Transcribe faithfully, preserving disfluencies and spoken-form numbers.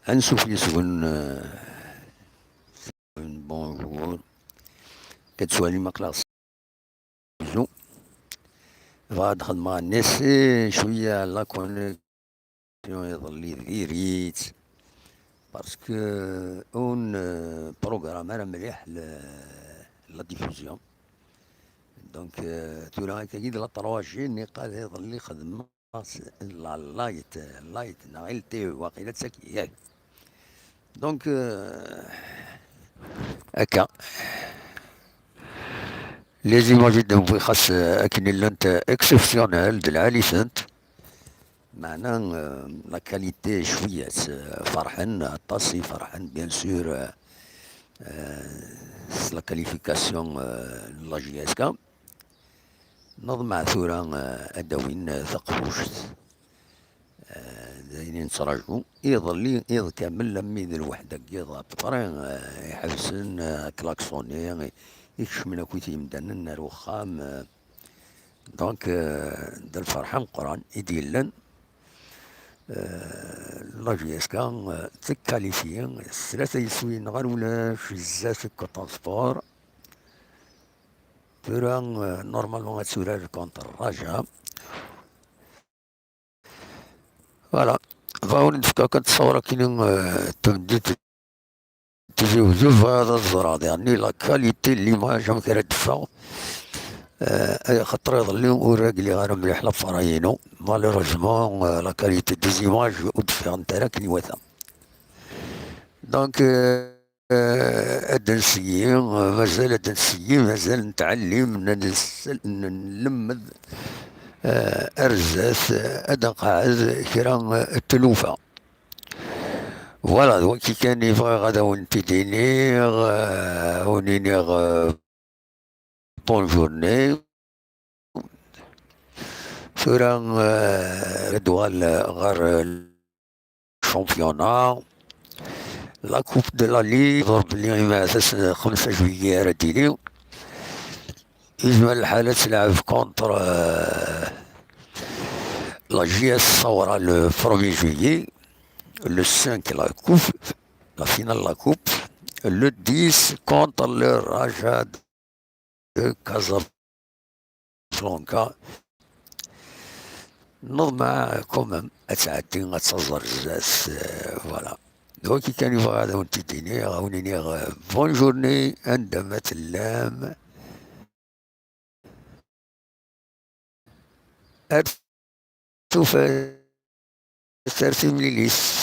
Ansuf yes-wen, euh, bonjour. Ad twalim aql-aɣ s-, bɣiɣ ad xedmeɣ un essai cwiya la connexion iḍelli diri-tt, parce que ur n-, programme ara mliḥ le, la diffusion. Donc, euh, tura akka-agi d la trois G, niqal iḍelli xedmeɣ la light, light, neɣ L T E, waqila d tagi, yak. Donc, euh, akka. Les images i d-newwi xas, euh, akken llant, euh, exceptionnelles, d lɛali-tent. Meɛna, euh, la qualité cwiya, euh, ferḥen, aṭas i ferḥen, bien sûr, euh, euh, s la qualification, euh, n la J S K. Neḍmeɛ tura, euh, ad d-awin, euh, taqbuct. Euh, d ayen i nettraǧu. Iḍelli, iḍ kamel, am wid n lweḥda n yiḍ, à peu près, euh, iḥebsen, euh, klaksoni, i, ikecmen akk yimdanen ar uxxam, euh, donc, euh, d lferḥ ameqqran i d-yellan. Euh, la J S K, euh, tekkalifi s tlata yeswiyen ɣer ulac zdat Kotan Sport. Tura, euh, normalement ad turar contre Raja. Voilà. Bɣiɣ ad wen-d-fkeɣ kan ttṣawra kini, euh, tamdint Tizi Wezzu, bɣiɣ ad ẓreɣ diɣenni la qualité n l'image amek ara d-teffeɣ. Euh, ay, axaṭer iḍelli ur agliɣ ara mliḥ l'appareil-inu. Malheureusement, euh, la qualité des images ur d-ffiɣent ara akken iwata. Donc, euh, euh, ad d-nseyyi, euh, mazal ad d-nseyyi, mazal nettɛellim, n-, ns-, n-, nlemmed, euh, ar zdat, euh, ad nqeɛɛed kra, euh, n tlufa. Voilà, d wagi kan i bɣiɣ ad awen-t-id-iniɣ, euh, ad wen-iniɣ, euh, bonne journée. Tura, euh, ad uɣal ɣer, euh, championnat. La Coupe de la Ligue, ḍur belli imaɛtas xemsa juillet ara d-yili. Yezmer lḥal ad tleɛb contre, euh, la J S Saoura le premier juillet. Le cinq, la coupe, la finale de la coupe. Le dix contre le Raja de Casablanca. Neḍmeɛ quand même ad tɛeddi, ad taẓ ar zdat, euh, voilà. Donc, kan i bɣiɣ ad awen-t-id-iniɣ, ad awen-iniɣ, euh, bonne journée, anda ma tellam. Ar tufat, ar timlilit.